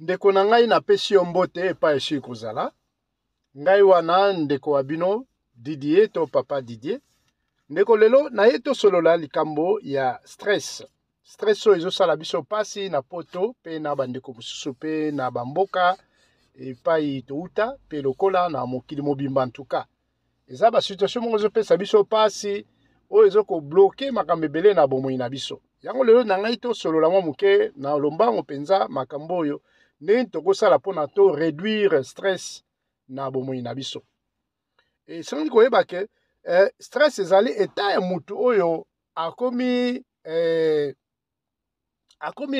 Ndeko na ngai, napesi yo mbote epai esili kozala. Ngai wana ndeko wa bino Didier to papa Didier. Ndeko, lelo naye tosolola likambo ya stress. Stress oyo ezosala biso mpasi na poto mpe na bandeko mosusu mpe na bamboka epai touta mpe lokola na mokili mobimba. Ntuka eza basituation moko ezopesa biso mpasi, oyo ezokobloke makambo ebele na bomoi na biso. Yango lelo na ngai tosolola mwa moke na lombango mpenza makambo oyo, ndenge tokosala mpona to réduire stress na bomoi na biso. Esengeli koyeba ke stress ezali etat ya mutu oyo akomi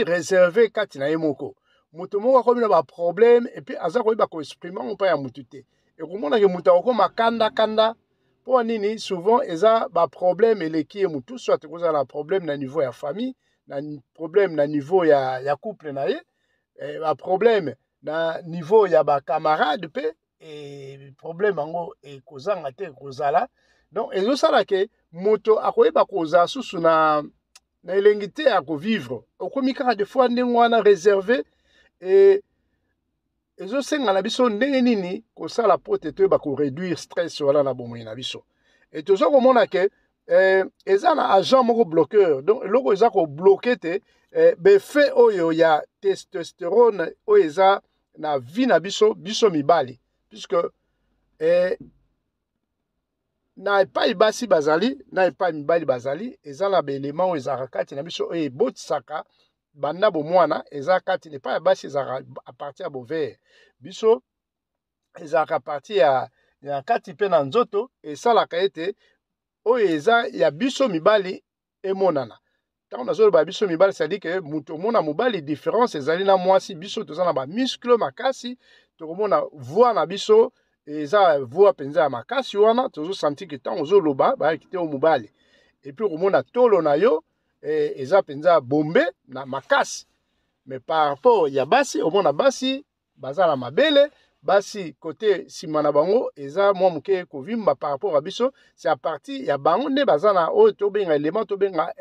réservé kati na ye moko. Moto moko akomi na baproblème et puis aza koyeba koexprime yango mpa ya motu te. Ekomonake moto akokoma kanda kanda. Mpo nini? Souvent eza baproblème eleki ye motu, soit ekozala na problème na niveau ya famille, na problème na niveau ya couple na ye, baproblème na niveau ya bacamarade mpe problème yango ekozanga te ekozala. Donc ezosala ke moto akoyeba kozala susu na elengi te ya kovivre. Okomi kaka des fois ndenge wana réservé. E ezosenga na biso ndenge nini kosala po te toyeba koréduire stress wana na bomoi na biso? E toza komona ke eza na agent moko bloqueur, donc eloko eza kobloke te baeffet oyo ya testostérone oyo eza na vie na biso, biso mibali, puisque na epai basi bazali, na epai mibali bazali, eza na baelema oyo ezalaka kati na biso, oyo ebotisaka banda bomwana. Eza kati epai ya basi, ezalaka à partir ya baovaire. Biso ezalaka partie ya kati mpe na nzoto, esalaka ete oyo eza ya biso mibali emonana. Ntango nazoloba biso mibali, c'est-à-dire ke moto omona mobali, différence ezali na mwasi. Biso toza na bamuscle makasi, tokomona voix na biso eza voix mpenza ya makasi wana, tozosentir ke ntango ozoloba bayaki te o mobali. Et puis okomona tolo na yo eza mpenza bombe na makasi. Mais par rapport ya basi, omona basi baza na mabele, basi kote nsima na bango eza mwa moke kovimba par rapport à biso. C'est à partir ya bango nde baza na oyo tobenga élément, tobenga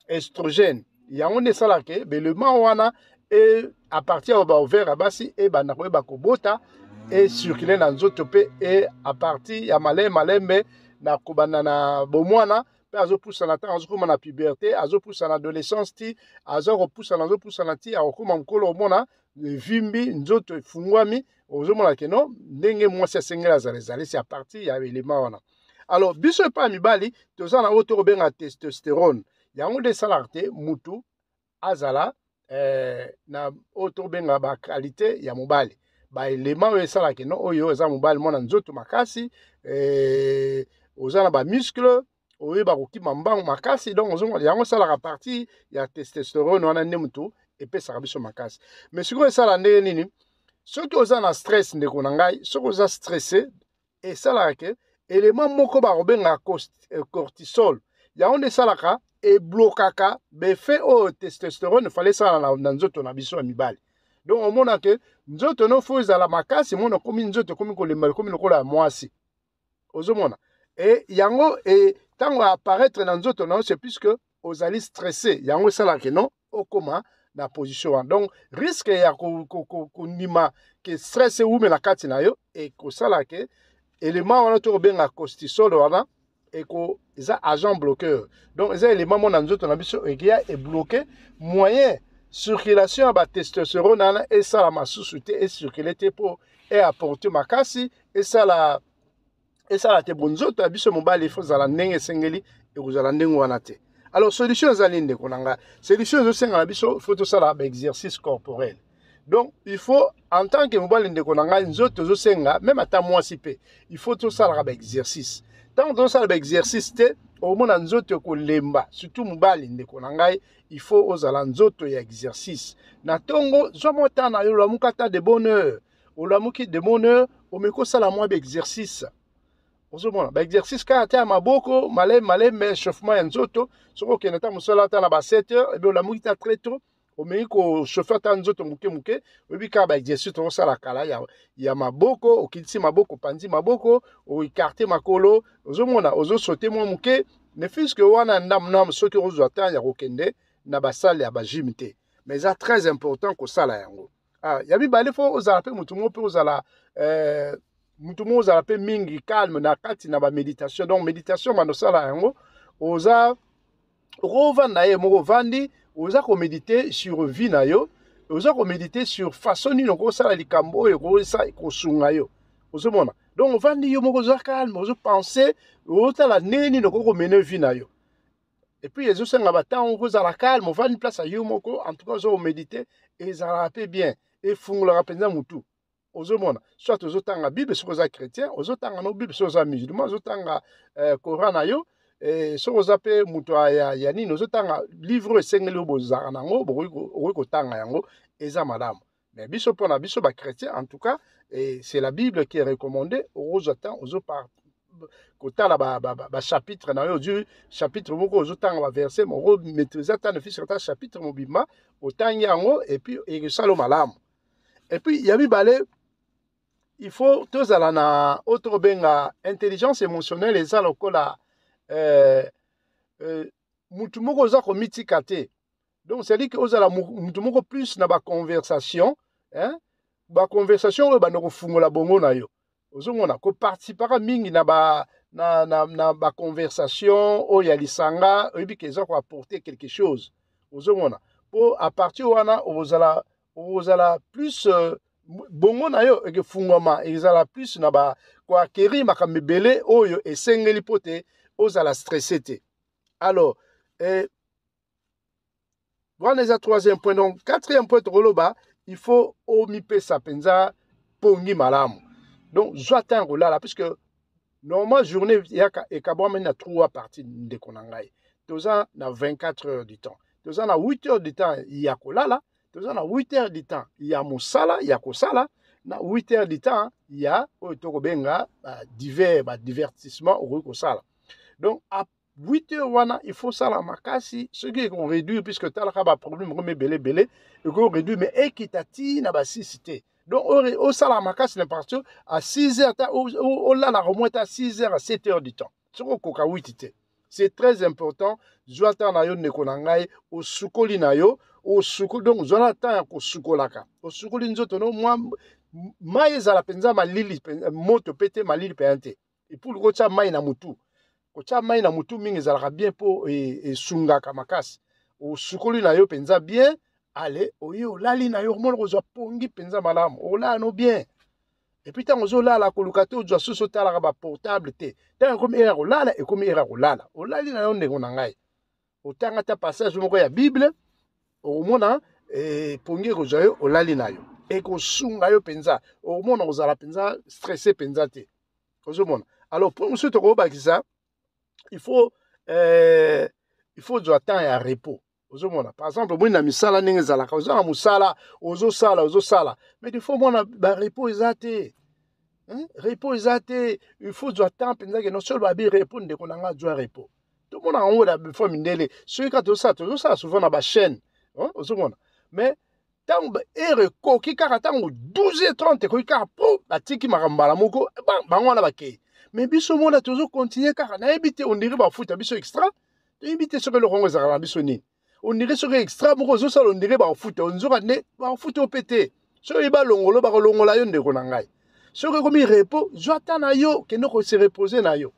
estrogène. Yango nde esalaka baélément wana e à partir ya baovaire ya basi ebanda koyeba kobota, ecircule na nzoto mpe e à partir ya malembe malembe na kobanda na bomwana mpe azopusana. Ntango azokóma na puberté, azopusana na adolescence, ti aza kopusana, azopusana ti akokóma mokolo, omona evimbi, nzoto efungwami, ozomona ke no ndenge mwasi asengeli azala ezali, c'est à partir ya élément wana. Alors biso epai ya mibali toza na oyo tokobenga testostérone. Yango nde esalaka te mutu azala na oyo tobenga baqualité ya mobali, baelema oyo esalaka no oyo eza mobali, mwana nzoto makasi, oza na bamuscle, oyeba kokima mbangu makasi. Donc ozomona yango esalaka partie ya testostérone wana nde motu epesaka biso makasi. Mais sikoyo esala ndenge nini soki oza na stress? Ndeko na ngai, soki oza stressé, esalaka ke élément moko bakobengaka cortisol, yango nde esalaka eblokaka baeffet oyo testostérone fallait esala na nzoto na biso ya mibali. Donc omona ke nzoto no faut ezala makasi, mona okomi nzoto ekomi kolemba, ekomi lokola ya mwasi. Ozomona e yango e ntango apparaître na nzoto na yo, c'est puisque ozali stressé. Yango esalaka no okóma na position wana. Donc risque ya kondima ke stress ewumela kati na yo ekosala ke élément wana tokobenga cortisol wana eko eza agent bloqueur. Donc eza élément mo na nzoto na biso ekeya ebloke moyen circulation ya batestostérone wana esalama susu te, ecircule te mpo eapporte makasi, esala te bonzoto ya biso mobali efo ezala ndenge esengeli, ekozala ndenge wana te. Alors solution ezali, ndeko na ngai, solution ezosenga na biso faut tosala baexercice corporel. Donc il faut en tant que mobali, ndeko na ngai, nzoto ezosenga, même ata mwasi mpe, il faut tosalaka baexercice. Ntango tozosala baexercice te, omona nzoto ekolemba, surtout mobali. Ndeko na ngai, il faut ozala nzoto ya exercice. Na ntongo, zwa mwa temps na yo, olamuka ata de bonne heure, olamuki de bonne heure, omeki osala mwa baexercice. Ozomona baexercice kaka te ya maboko, malembe malembe, échauffement ya nzoto. Soki okende ata mosala ata na ba 7 heures, ebe olamuki ta très tôt, omeki kochauffe ata nzoto moke moke. Oyebi kaka baexercice tokosala kala ya maboko: okitisi maboko, opanzi maboko, oécarte makolo, ozomona ozosaute mwa moke, ne fût-ce que wana ndamu ndamu. Soki ozwa temps ya kokende na basale ya bagym te, mais eza très important kosala yango. Ah, ya mibale, fo ozala mpe motu moko mpe ozala motu moko ozala mpe mingi calme na kati na baméditation. Donc méditation, bando osala yango, oza okovanda ye moko, ovandi, oza komédite sur vie na yo, oza komédite sur façon nini okosala likambo oyo ekosunga yo. Ozomona, donc ovandi yo moko, oza calme, ozopense, ozotala ndenge nini okoki komene vie na yo. Et puis ezosenga batango kozala calme, ovandi place ya yo moko. En tout cas, oza komédite, ezalaka mpe bien, efungolaka mpenza motu. Ozomona, soit ozotanga Bible soki oza chrétien, ozotanga no Bible. Soki oza musulman, ozotanga Coran na yo. Soki oza mpe moto ya nini, ozotanga livre oyo esengeli oyo bozalaka nango, okoki kotanga yango, eza malamu. Mais biso, mpona biso bachrétien, en tout cas, c'est la Bible qui est recommandée. Okozwa temps, ozopa kotala bachapitre na yo, ozwi chapitre moko, ozotanga baverset, okomaîtrise ata ne fût-ce ata chapitre mobimba, otangi yango, et puis ekosala malamu. Et puis ya mibale, il faut tozala na oyo tokobenga intelligence émotionnelle. Eza lokola mutu moko oza komitika te. Donc c'est à dire que ozala mutu moko plus na baconversation, hein? Baconversation oyo banda kofungola bongo na yo. Ozomona, koparticipaka mingi na ba na, na, na baconversation oyo ya lisanga, oyebi ke eza koapporter quelque chose. Ozomona, mpo à partir wana okozala plus bongo na yo ekefungwama, ezala plus na ba koacquérir makambo ebele oyo esengeli mpo te ozala stressé te. Alors wana eza troisième point. Donc quatrième point, tokoloba il faut omipesa mpenza pongi malamu. Donc zwa temps kolala, puisque normalement journée yaka ekabwamani na trois parties. Ndeko na ngai, toza na 24 heures du temps, toza na 8 heures du temps ya kolala, toza na 8 heures du temps ya mosala ya kosala, na 8 heures du temps ya oyo tokobenga badivers badivertissement okoki kosala. Donc à 8 heures wana, il faut sala makasi soki ekoréduire, puisque talaka baproblème ekomi ebele ebele, ekoréduire, mais ekita ti na ba6 te. Donc osala makasi na partir à 6 heures, ata olalaka au moins ata 6 heures à 7 heures du temps, soki okoka 8 te. C'est très important. Zwa temps na yo, ndeko na ngai, osukoli na yo, osukoli. Donc zwa temps ya kosukolaka, osukoli nzoto no, mwa mai ezala mpenza malili, moto mpe te, malili mpenza te. Et puis kotia mai na mutu, kotia mai na mutu mingi ezalaka bien mpo esungaka makasi. Osukoli na yo mpenza bien, ale oye olali na yo, omona kozwa pongi mpenza malamu, olala no bien. Et puis ntango ozolala, koluka te ozwa susu otalaka baportable te. Ntango ekomi heure ya kolala, ekomi heure ya kolala, olali na yo, ndeko na ngai, otanga ata passage moko ya Bible, okomona pongi ekozwa yo, olali na yo, ekosunga yo mpenza, okomona kozala mpenza stressé mpenza te. Ozomona, alors mpo mosusu tokobakisa, il faut ozwa temps ya repos. Ozomona, par exemple, omoni na misala ndenge ezalaka, oza na mosala, ozosala, ozosala, mais il faut omona barepos eza te, hein? Repos eza te. Il faut ozwa temps mpenza ke non solo babi repos. Ndeko na nga, azwa repos. Tomona yango na fo mindele, soki kaka tozosala, tozosala souvent na bachaîne. Ozomona, mais ntango heure ekoki kaka, ntango 12h30 ekoki kaka, po batiki makambo mbala moko, bango wana bakei. Mais biso mona tozokontinue kaka, nayebi te, on dirait bafuta biso extra. Toyebi te soki eloko yango ezalaka na biso nini. On dirait soki extra moko ozosala, on dirait bafuta, nzoka nde bafuta yo mpe te. Soki oyebi balongolo, bakolongola yo. Ndeko na ngai, soki ekomi repos, zwa temps na yo, kende kose reposer na yo.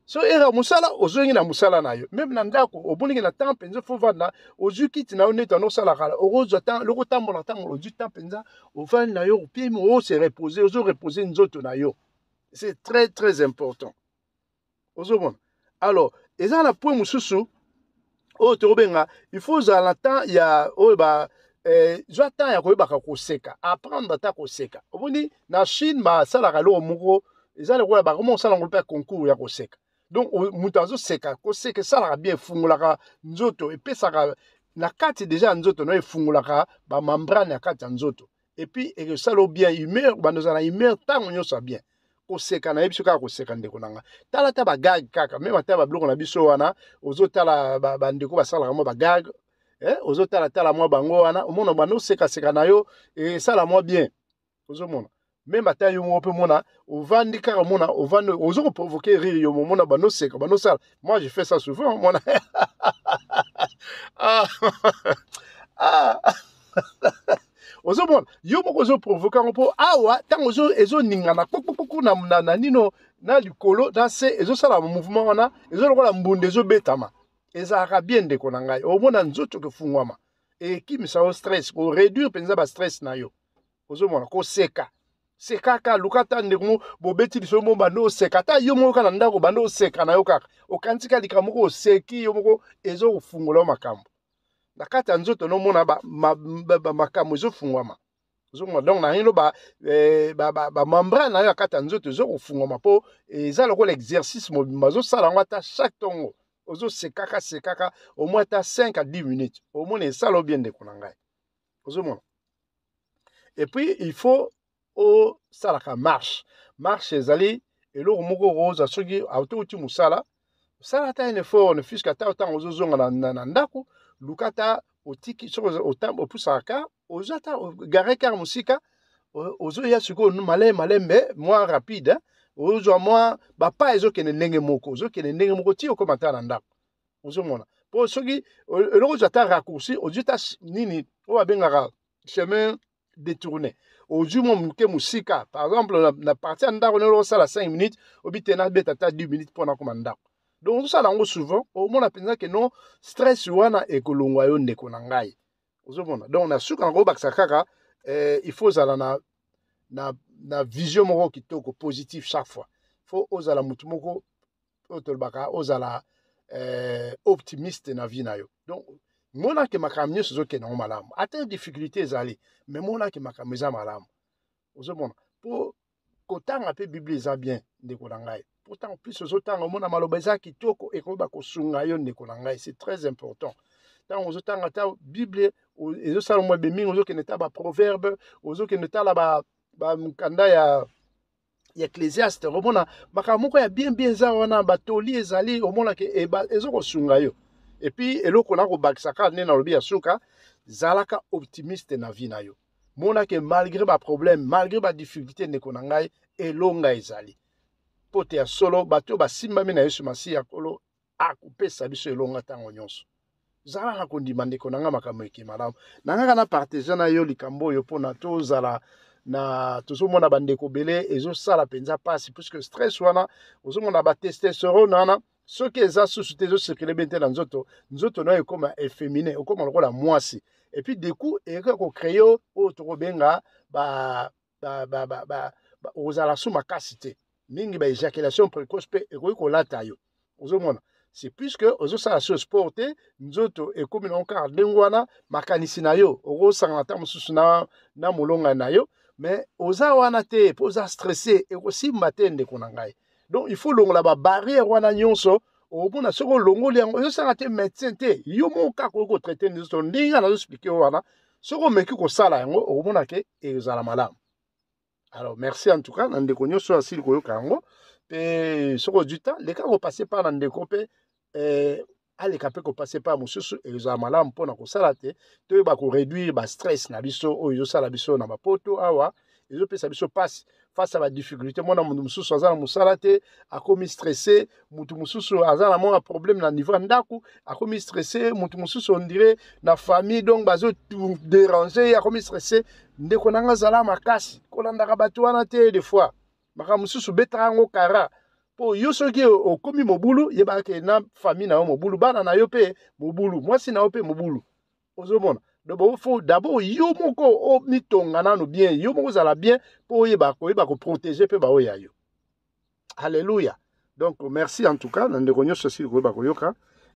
So heure ya mosala, ozongi na mosala na yo. Même na ndako, oboningi na temps mpenza, fo vanda, ozwi kiti na yo neti wana osala kala, okozwa temps loko otambola tambola, ozwi temps mpenza, ovandi na yo, opiemi, ose repose, ozo repose nzoto na yo. C'est très très important. Ozomona, alors eza na point mosusu oyo tokobenga il faut ozala na temps ya oyo ba zwa temps ya koyebaka koseka, apprendre ata koseka. Omoni, na Chine basalaka eloko moko eza lokola bakoma kosala yango mpe ya concours ya koseka. Donc moto azoseka, koseka esalaka bien, efungolaka nzoto, epesaka na kati déjà ya nzoto no, efungolaka bamembrane ya kati ya nzoto, et puis ekosala bien humeur, bando ozala na humeur ntango nyonso ya bien. Koseka, nayebi so kaka koseka, ndeko na nga, tala ata bagag kaka, même ata babiloko na biso wana, ozotala bandeko basalaka mwa bagag, ozotala tala mwa bango wana, omona bando osekaseka na yo, esala mwa bien. Ozomona, même ata yo moko mpe mona ovandi kaka, mona ovandi, ozo koprovoke rire yo, momona bando oseka, bando osala. Moi, je fais ça souvent, mona ah. Ah. Ozomona, yo moko ozoprovoke yango, mpo awa ntango ezoningana kpokpokpoko na nino, na likolo na se, ezosala mouvement wana, eza lokola mbunda ezobetama. Ezalaka bien, ndeko na ngai. Omona nzoto kefungwama, ekimisa yo stress, koréduire mpenza bastress na yo. Ozomona, koseka sekaka, luka ata ndeko mo bobeti lisolo mo, bando oseka, ata yo moko kaka na ndako, bando oseka na yo kaka, okanisi ka likambo moko, oseki yo moko, ezokofungola yo makambo na kati ya nzoto, nomona makambo ezofungwama. Ozomona, donc na yino bamembrane na yo ya kati ya nzoto ezokofungwama, mpo eza lokola exercice mobimba ozosala yango. Ata chaque ntongo ozosekaka sekaka, au moins ata 5 à 10 minutes, omona esala bien, ndeko na ngai. Ozomona, et puis il faut osalaka marche. Marche ezali eloko moko okozwa soki auti mosala, osala ata un effort, ne fût-ce que ata ntango ozozonga na ndako, luka ata otiki, soki opusaka car, ozwa ata gare car mosika, ozoya sikoyo malembe malembe, mwa rapide, ozwa mwa bapa, ezokende ndenge moko, ozokende ndenge moko ti okóma ata na ndako. Ozomona, mpo soki eloko ozwa ata raccourci, ozwi ata nini oyo babengaka chemin détourné, ozwi mwa moke mosika, par exemple na partie ya ndako ndenge osala 5 minutes, obi te, nabeta ata 10 minutes mpo nakóma ndako. Donc ozosala yango souvent, omona mpenza ke non, stress wana ekolongwa yo, ndeko na ngai. Ozomona, donc na suka na kobakisa kaka il faut ozala na vision moko kitoko, positif chaque fois. Faut ozala motu moko oyo tolobaka ozala optimiste na vie na yo. Donc monake makambo nyonso ezokende yango malamu, ata difficulté ezali, mais monake makambo eza malamu. Ozomona, mpo kotanga mpe Bible eza bien, ndeko na ngai. Pourtant plus ozotanga, omona maloba eza kitoko, ekoyeba kosunga yo, ndeko na ngai. C'est très important. Ntango ozotanga ata Bible, ezosala mwa ebe mingi. Ozokende ta baproverbe, ozokende tala bamikanda ya Ecclésiaste, omona makambo moko ya bien bien eza wana, batoli ezali, omonake ezokosunga yo. Et puis eloko na kobakisa kaka nde nalobi ya suka, zalaka optimiste na vie na yo. Monake malgré baproblème, malgré badifficulté, ndeko na ngai, elonga ezali, mpo te ya solo bato oyo basimbami na Yesu Masiya, Nkolo akopesa biso elonga ntango nyonso. Zala na kondima, ndeko na ngai, makambo eke malamu. Na ngai kaka na partage na yo likambo oyo mpona tozala na tozomona bandeko ebele ezosala mpenza mpasi, puisque stress wana, ozomona batestostérone wana soki eza susu te, ezocircule bien te na nzoto. Nzoto na yo ekóma efféminé, okóma lokola mwasi, et puis du coup ekoki kocréer oyo tokobenga ba, ba, ba, ba, ba, ba, ozala su makasi te mingi, baéjaculation précoce mpe ekoki kolata yo. Ozomona, c'est puisque ozosala so sport te, nzoto ekómi nango kaka ndenge wana. Makanisi na yo, okosangana ata mosusu na molonga na yo, mais oza wana te mpo oza stressé, ekosimba te, ndeko na ngai. Donc il faut longola babarrière wana nyonso. Omona, soki olongoli yango, ezosala te médecin te, yo moko kaka okoki kotraite nzoto ndenge nga nazoexpliquer wana. Soki omeki kosala yango, okomona ke ezala malamu. Alors merci en tout cas na ndeko nyonso asili koyoka yango. Mpe soki ozwi temps, leka kopasser par na ndeko mpe aleka mpe kopasser par mosusu, ezala malamu mpona kosala te toyeba koréduire bastress na biso oyo ezosala biso na bapoto awa, ezopesa biso mpasi face à badifficulté. Mwana moto mosusu aza na mosala te, akomi stressé. Motu mosusu aza na mwa problème na niveau ya ndako, akomi stressé. Motu mosusu, on dirait na famille, donc bazodéranger, akomi stressé. Ndeko na nga, azala makasi, kolandaka bato wana te. Des fois makambo mosusu betaka yango kara, mpo yo soki okomi mobulu, yebaka ke na famille na yo mobulu, bana na yo mpe mobulu, mwasi na yo mpe mobulu. Ozomona, donc faut d'abord yo moko omitonga nano bien, yo moko ozala bien, mpo oyeba koyeba koprotéger mpe baoyo ya yo. Alléluia. Donc merci en tout cas na ndeko nyonso asili koyeba koyoka.